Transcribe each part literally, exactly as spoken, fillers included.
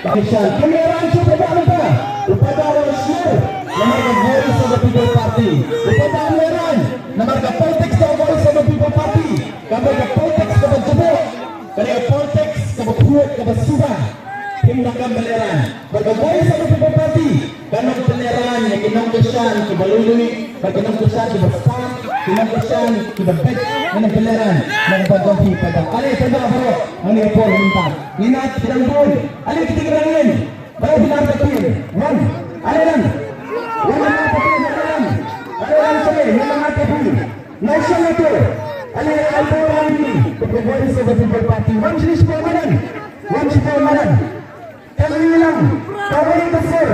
Kishan, kim ïa ran shuh, u paidbah mynta. U paidbah u la shlur namar ka Voice of the People Party. U paidbah um ïa ran namar ka politics ka Voice of the People Party. Ka dei ka politics kaba jubok, ka dei ka politics kaba khuid, kaba suba. Phim donkam ban ïa ran. Bad ka Voice of the People Party ka nang pynïaran ïa ki nongkyrshan kiba lui lui, bad ki nongkyrshan kiba stad, ki nongkyrshan kiba beit, ngan pynïaran. Nang ban jong phi paidbah. Ale paidbah baroh, ngan ïa por mynta. Ngin ïa ki dang bun. Ale ki dang rangin. Baroh ki nar ka phi. Wan. Ale nang. Wan nar ka phi, ale nang. Ale nang sini, nang nar ka phi. Nang sini tu. Ale ai por rangin. Ka Voice of the People Party. Wan sini sini madan. Wan sini madan. Ka ngi lang, ka wei ka sur,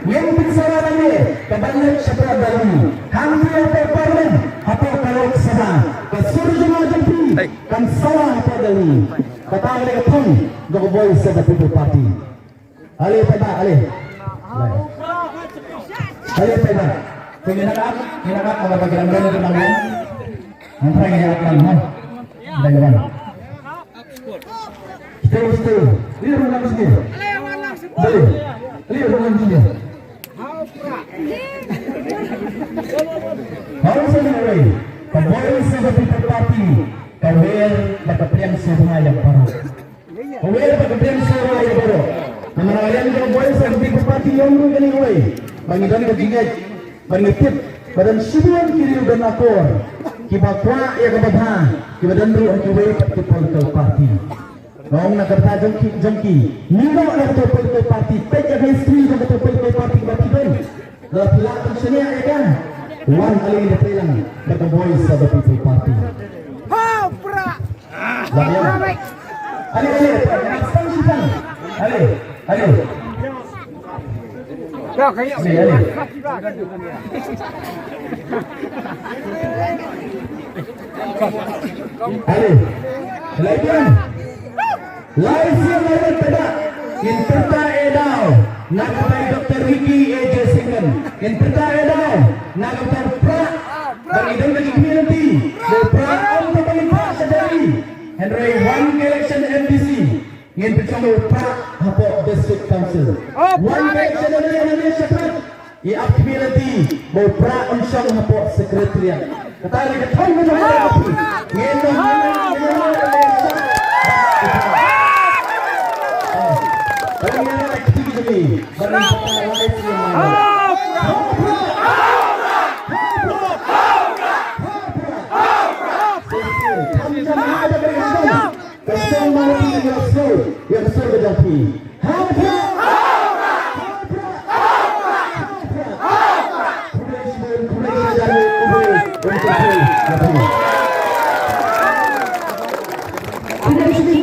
ngin pynsawa ïa ngi, ka ban leit shaphang da ngi. Hangtei hapoh Parliament, hapoh ka Lok Sabha, ka sur jong nga jong phi, kan sawa hapoh da ngi. Kata ka dei ka thong jong ka Voice of the People Party. Ale paidbah, ale. Ale paidbah. Te ngin ap, ngin ap, ngin ap, ngin ap, ngin ap. Ngin ap lang, ha. Ngin ap lang. Stay, stay. Lihat orang sini. Boleh. Lihat orang sini. Harus ada orang. Ka Voice of the People Party. Ka wer bad ka pliang sngewbha ïa baroh. Ka wer bad ka pliang sngewbha ïa baroh. Namar ka liang jong ka Voice of the People Party ïa ong ruh kane kawei. Ba ngi don ka jingngeit. Ba ngi tip ba don shibun ki riew don akor kiba kwah ïa kaba bha, kiba don ruh ha kiwei pat ki political party. Nga ong na ka bynta jong ki, jong ki, ngi noh na kato political party, peit ïa ka history jong kato political party kaba phi don. Lada phi lah ban shaniah ïa ka, wan ale ngin ïatrei lang bad ka Voice of the People Party. Hau pra! Ale, ale, ale, ale. Ale, ale. Ale. Lai sien lai wan tada. Ngin pyrta eh daw na ka bynta Doctor Ricky A J Syngkon. Ngin pyrta eh daw na ka bynta Prah. Ba ngi don ka jingkyrmen lynti ba u Prah um pat ban ïa Prah sha Delhi. Hynrei wan ka election M D C ngin pynshong ba u Prah hapoh District Council. Wan ka election M D C ngin shakrat. Ïa ap kyrmen lynti ba u Prah un shong hapoh Secretariat. Kata ka dei ka thong ka jong u Prah. Ngin ym, ngin ym, ngin ym, ngin ym. Ba ngin ym ai kti ki jong ngi. Ba ngin ym ai kti ki jong ngi. Ka song ma phi ïa ka sur, ïa ka sur ka jong phi. Ha phi. Ha phi. Ha phi. Khublei shibun, khublei shibun, khublei shibun. Khublei shibun.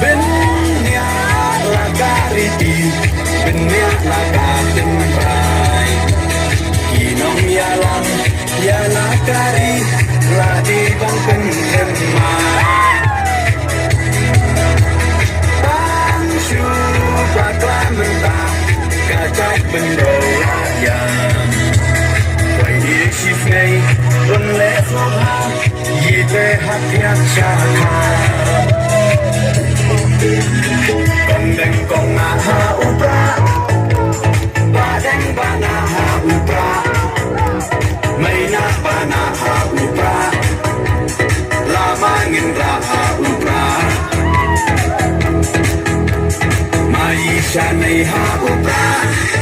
Bniah la ka riti, bniah la ka tynrai. Ki nongïalam ïa la ka ri la dei ban pynkynmaw. Ban shu bakla mynta ka jait bynriew la ïa. Wai ïa shi sngi bun leh sngewbha. Ite hap ïa cha ka. Kong deng kong nah ha u Prah. Bah deng bah nah ha u Prah. Mei nah bah nah ha u Prah. Lama ngin rah ha u Prah. Mai sha nei ha u Prah.